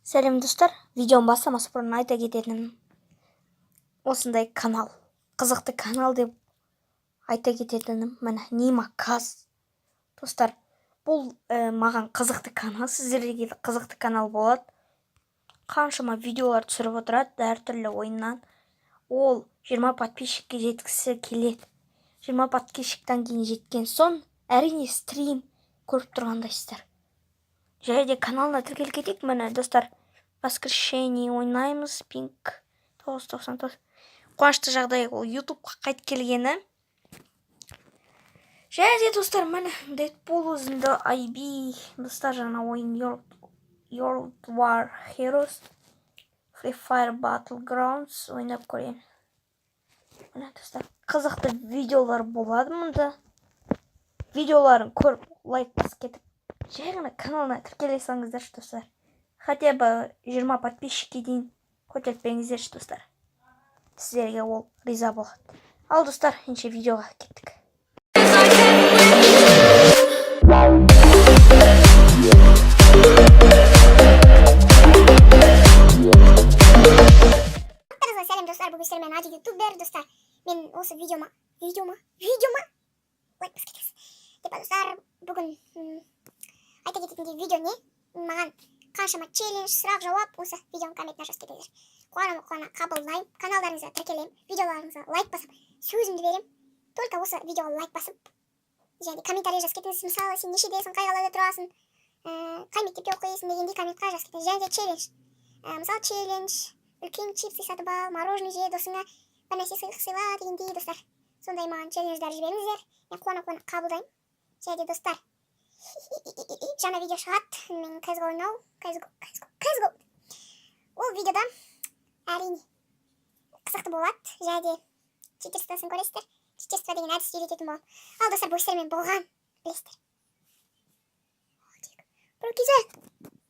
Сәлем, достар! Видеоны бастамас бұрын айта кететінім, осындай канал, қызықты канал деп айта кететінім, міне, Нима Каз. Достар, бұл маған қызықты канал, сіздерге де қызықты канал болады. Қаншама видеолар түсіріп отырады әртүрлі ойыннан. Ол 20 подписчикке жеткісі келеді. 20 подписчиктен кейін, жеткен соң, әрине, стрим көріп тұрғандайсыздар. Және де каналына тіркеліп кетейік. Міне, достар, воскрешение ойнаймыз, пинг 999. Қуанышты жағдай, ол Ютубқа қайтып келгені. Және де, достар, міне, Дэдпул өзінде IB. Достар, жаңа ойын World War Heroes, Free Fire Battlegrounds ойнап көрейін. Міне, достар, қызықты видеолар болады мұнда. Видеоларын көріп, лайк басып кетіп, жай ғана каналына тіркеле салыңыздаршы, достар. Хотя бы 20 подписчикке дейін көтеріп беріңіздерші, достар. Сіздерге ол риза болады. Ал, достар, ендеше видеоға кеттік. Барлықтарыңызға сәлем, достар! Бүгін сіздермен Ади ютубер. Достар, мен осы видеома лайк басып кетіңіз деп. Достар, бүгін айта кететіндей видео не? Маған қаншама челлендж, сұрақ жауап, осы видеоның комментіне жазып кетіңіздер. Қуана қуана қабылдаймын, каналдарыңызға тіркелемін, видеоларыңызға лайк басып, сөзімді беремін. Только осы видеоға лайк басып және комментарий жазып кетіңіз. Мысалы, сен нешедесің, қай қалада тұрасың, қай мектепте оқисың дегендей комментқа жазып кетіңіз. Және де челлендж, мысалы, челлендж: үлкен чипсы сатып ал, мороженое же, досыңа бір нәрсе сыйлық сыйла дегендей. Достар, сондай маған челлендждер жіберіңіздер, мен қуана қуана қабылдаймын. Және де, достар, жаңа видео шығады, мен CSGO ойнау, CSGO, CSGO, CSGO. Ол видеода, әрине, қызықты болады және де читерствосын көресіздер. Читерство деген әдіс үйрететін боламын. Ал, достар, бұл сіздермен болған, білесіздер, Про.